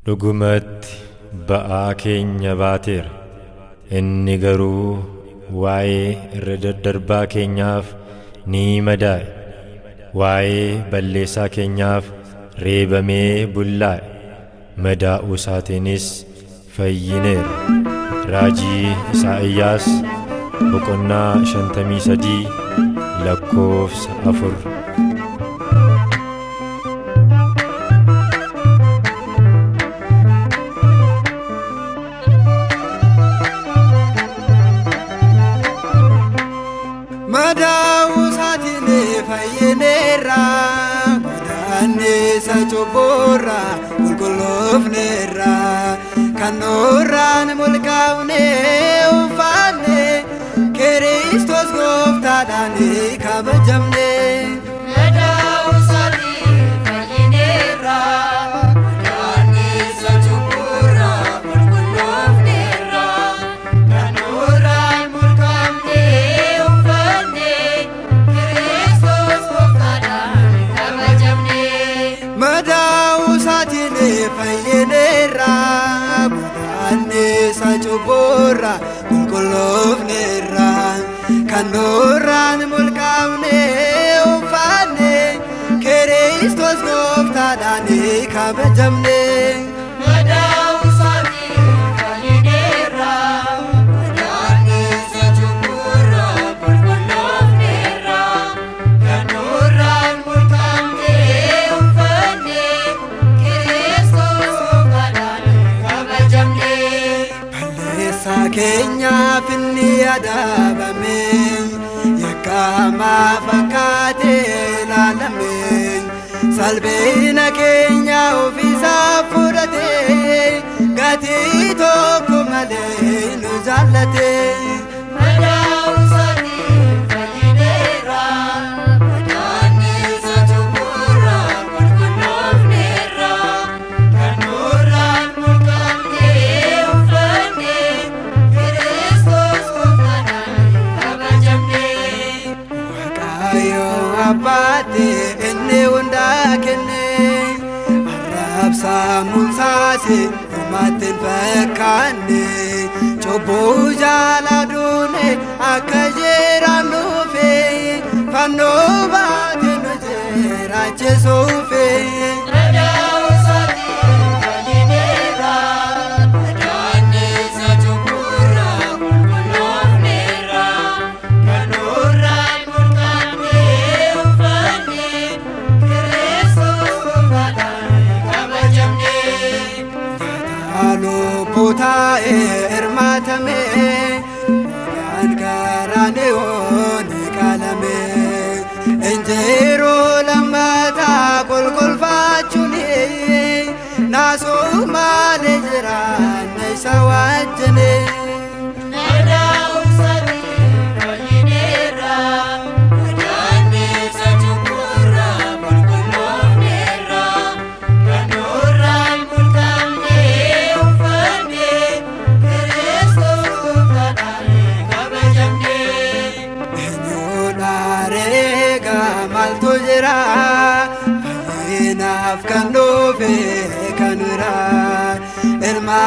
Dhugumatti ba'aa keenya baateera. Inni garuu waa'ee irra daddarbaa keenyaaf ni madaa'e. Waa'ee balleessaa keenyaaf reebamee bullaa'e. Madaa'uu isaatiinis fayyineerra. Raajii Isaayyaas boqonnaa 53 lakkoofsa 4. Madaa'uu isaatiin fayyineerra, godaannisa cubbuurra qulqulloofneerra, kan nurraan mulqaafne uffanne, Kiristoos gooftaadhaan kabajamne. Madaa'uu isaatiin fayyineerra, godaannisa cubbuurra qulqulloofneerra, kan nurraan mulqaafne uffanne, Kiristoos gooftaadhaan kabajamne. Madaa'uu isaatiin fayyineerra, godaannisa cubbuurra qulqulloofneerra, kan nurraan mulqaafne uffanne, Kiristoos gooftaadhaan kabajamne. Madaa'uu isaatiin fayyineerra, godaannisa cubbuurra qulqulloofneerra, kan nurraan mulqaafne uffanne, Kiristoos gooftaadhaan kabajamne. Balleessaa keenyaaf inni adabame, yakkamaa fakkaatee ilaalame, salphina keenya ofiisaa fudhate, gatii tokko malee nu jaallate. Madaa'uu isaatiin fayyineerra, godaannisa cubbuurra qulqulloofneerra, kan nurraan mulqaafne uffanne, Kiristoos gooftaadhaan kabajamne. Waaqayyo abbaatti inni hundaa kenne, arrabsamuunsaas dhumaatti hin fakkaanne, cubbuu jala duune akka jiraannuufi, fannoo baate nu jiraachisuufi. Madaa'uu isaatiin fayyineerra, godaannisa cubbuurra qulqulloofneerra, kan nurraan mulqaafne uffanne, Kiristoos gooftaadhaan kabajamne. Lubbuu taa'ee hirmaatame, hoolaan qaraani'oo ni qalame. Injiruu lammataa qulqulfaachuun naasuu malee jiraanna isa wajjini. Madaa'uu isaatiin fayyineerra, godaannisa cubbuurra qulqulloofneerra, kan nurraan mulqaafne uffanne, Kiristoos gooftaadhaan kabajamne. Eenyuudha reega maaltu jira? Fayyinaaf kan dhufe kan biraa. Ilma